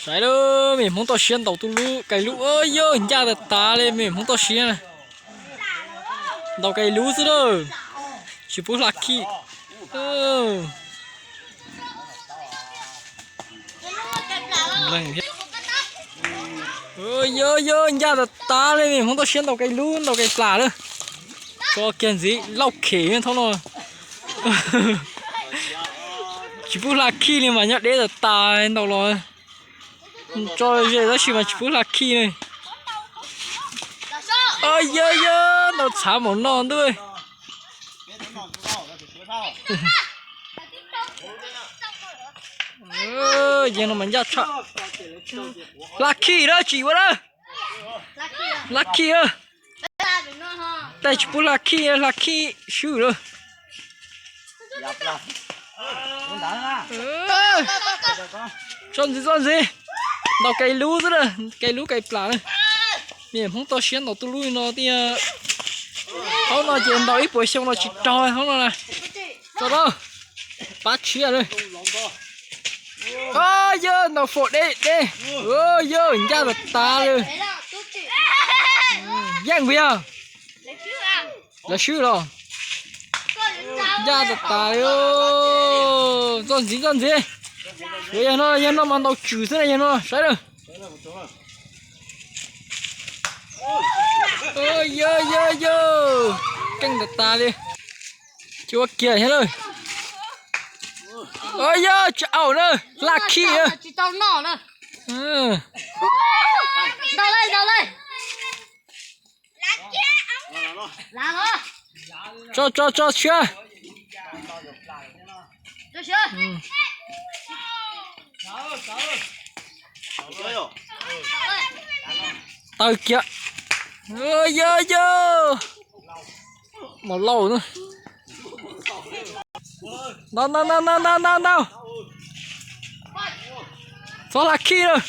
Saib lawm, me Hmoob toj siab ntaus tus lub Kais Lub, yog ncaj tas tas li me Hmoob toj siab. Ntaus Kais Lub xwb lawm, tsis pub Hla Khij. Yog yog ncaj tas tas li me Hmoob toj siab ntaus Kais Lub, ntaus Kais Plam lawm. Tso kiag ntxiv lauj khem thaum no. Tsis pub Hla Khij li mas nyob deb tas tas ntaus los. Tso ze tab sis mas tsis pub Hla Khij li. Yog yog ntaus txhav npaum no ntuj. Yog no mas ncaj tshaj. Hla Khij na, tsis ua na. Hla Khij na. Tej tsis pub Hla Khij, Hla Khij swb lawm. Tso ntxiv, tso ntxiv. Ntaus Kais Lub xwb na, Kais Lub Kais Plam na. Me Hmoob toj siab ntaus tus lub no tiag. Hauv no ces ntaus ib puas xyoo no tsis raug hauv no na. Tso rau. Pab tshiab na. Yog ntaus faus deb deb. Yog ncaj tas tas li. Yeej puas yog? Lawv swb los? Ncaj tas tas li. Txoj ntxiv, txoj ntxiv. Yog no, yog no mas ntaus tswm xwb na, yog no saib lawm. Yog yog yog, keej tas tas li. Tsis ua kiag thiab lawm. Yog tsis au na, Hla Khij na. Tso tso tso tshiab. Taw kiag. Yog yog, mos lauj na. Ntau ntau ntau ntau ntau ntau. Txhob Hla Khij lawm.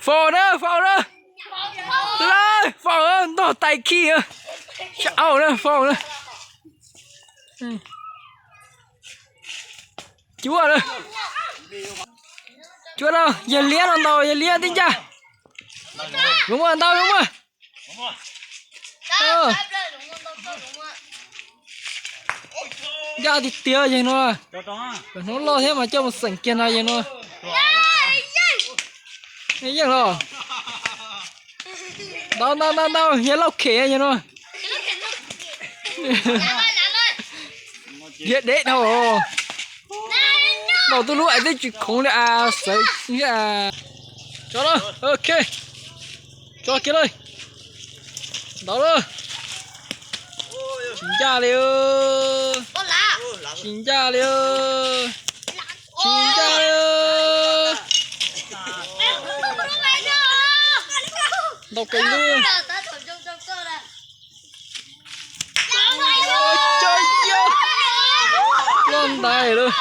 Faus na, faus na. Lawm, faus, ntog tais khij. Tsis au na, faus na. Cuab na. Cuab na, yawg liab no ntaus, yawg liab tib ncaj. Zoo mas ntau, zoo mas. Ncaj tiag tiag yawg no. Hnub loj thiab mas coj mus xeem kiag no yawg no. Yeej los. Ntau ntau ntau ntau, yawg Lauj Khem yawg no. Liab deb dhau. Ntaus tuj lub es twb tsis khoov li as, xav. Tso lawm, ok. Tso kiag lawm. Ntau lawm. Tsis ncaj li. Tsis ncaj li. Tsis ncaj li. Ntau kawg li. Loj ntais lawm.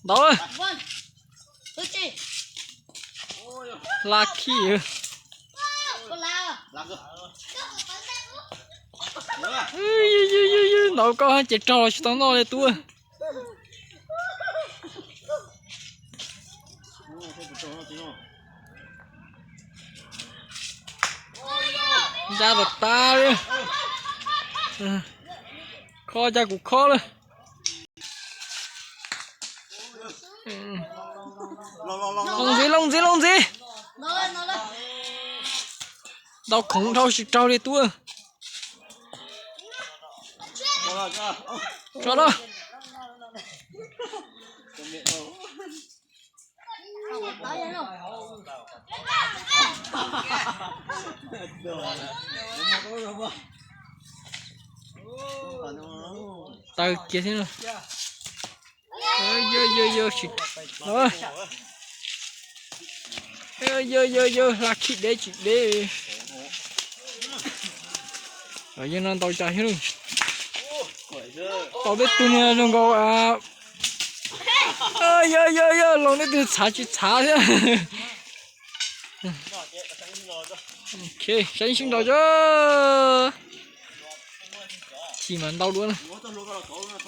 Ntau. Hla khij. Ntau koj ces raug tsis tau noj li tub. Ncaj tas tas li. Kho cas kuv kho lawm. Loo ntxiv, loo ntxiv, loo ntxiv. Ntau khoov dhau tsis raug li tub. Tso na. Taw kiag thiab no. Yog yog yog, tsis, yog yog yog, hla khij deb tsis deb. Yog no ntaus cas thiab. Tau tej tug no zoo nkaus. Yog yog yog, loo tej tug txhav tsis txhav thiab. Ok, saib sib nraus. Chim mas ntau dua na.